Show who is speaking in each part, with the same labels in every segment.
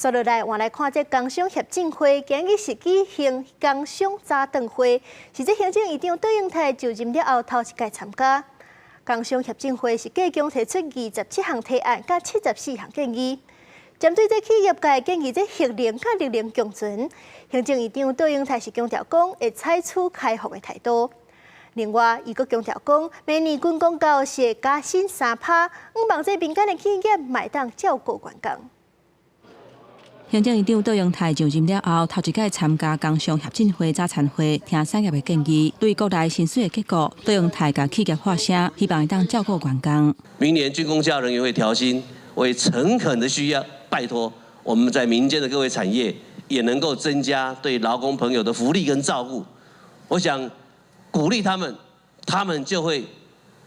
Speaker 1: 紲落來，換來看這工商協進會今日是舉行工商早頓會，是這行政院長卓榮泰就任了後頭一屆參加。工商協進會是計共提出27項提案，佮74項建議。針對這企業界建議，這核能佮綠能共存，行政院長卓榮泰是強調講會採取開放的態度。另外，伊閣強調講，明年軍公教是會加薪3趴，向望這民間的企業嘛會當照顧員工。
Speaker 2: 行政院長卓榮泰就任了後，頭一屆參加工商協進會早餐會，聽產業的建議。對國內薪水的結構，卓榮泰共企業發聲，希望會當照顧員工。
Speaker 3: 明年軍公教人員會調薪，我誠懇的需要拜託我們在民間的各位產業，也能夠增加對勞工朋友的福利跟照顧。我想鼓勵他們，他們就會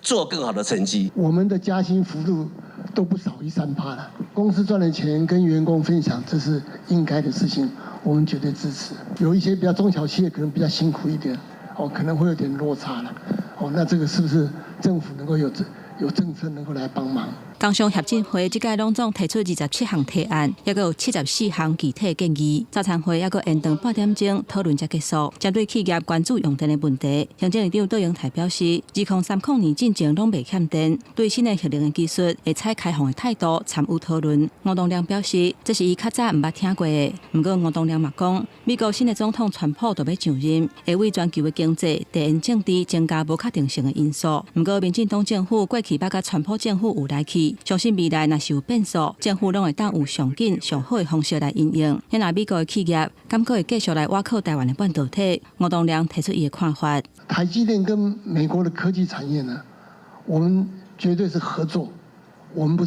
Speaker 3: 做更好的成績。
Speaker 4: 我們的加薪幅度都不少於3趴了。公司賺的錢跟員工分享，這是應該的事情，我們絕對支持。有一些比較中小企業可能比較辛苦一點，哦，可能會有點落差了。哦，那這個是不是政府能夠有政策能夠來幫忙？
Speaker 2: 工商協進會這屆攏總提出27項提案，抑閣有74項具體建議。早餐會抑閣延長半點鐘討論才結束。針對企業關注用電的問題，行政院長卓榮泰表示，2030年進前攏袂欠電，對新的核能的技術會採開放的態度參與討論。吳東亮表示，這是伊較早毋捌聽過的。毋過吳東亮嘛講，美國新的總統川普就欲上任，會為全球的經濟、地緣政治增加無確定性的因素。毋過民進黨政府過去捌佮川普政府有來去。相信未來若是有變數，政府攏會當有上緊上好的方式來因應。若美國的企業敢閣會繼續來倚靠台灣的半導體，吳東亮提出伊的看法。
Speaker 4: 台積電跟美國的科技產業呢，我們絕對是合作，我們不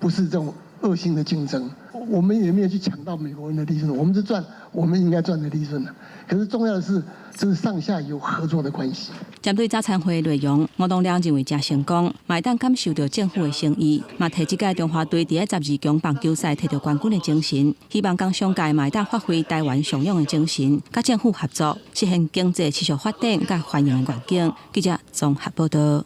Speaker 4: 是這種惡性的競爭，我們也沒有去搶到美國人的利潤，我們是賺我們應該賺的利潤的。可是重要的是，這是上下游合作的關係。
Speaker 2: 針對早餐會內容，吳東亮認為誠成功，嘛會當感受到政府的誠意，嘛提這屆中華隊佇12強棒球賽提著冠軍的精神，希望工商界嘛會當發揮台灣上勇的精神，佮政府合作，實現經濟持續發展佮繁榮的願景。記者綜合報道。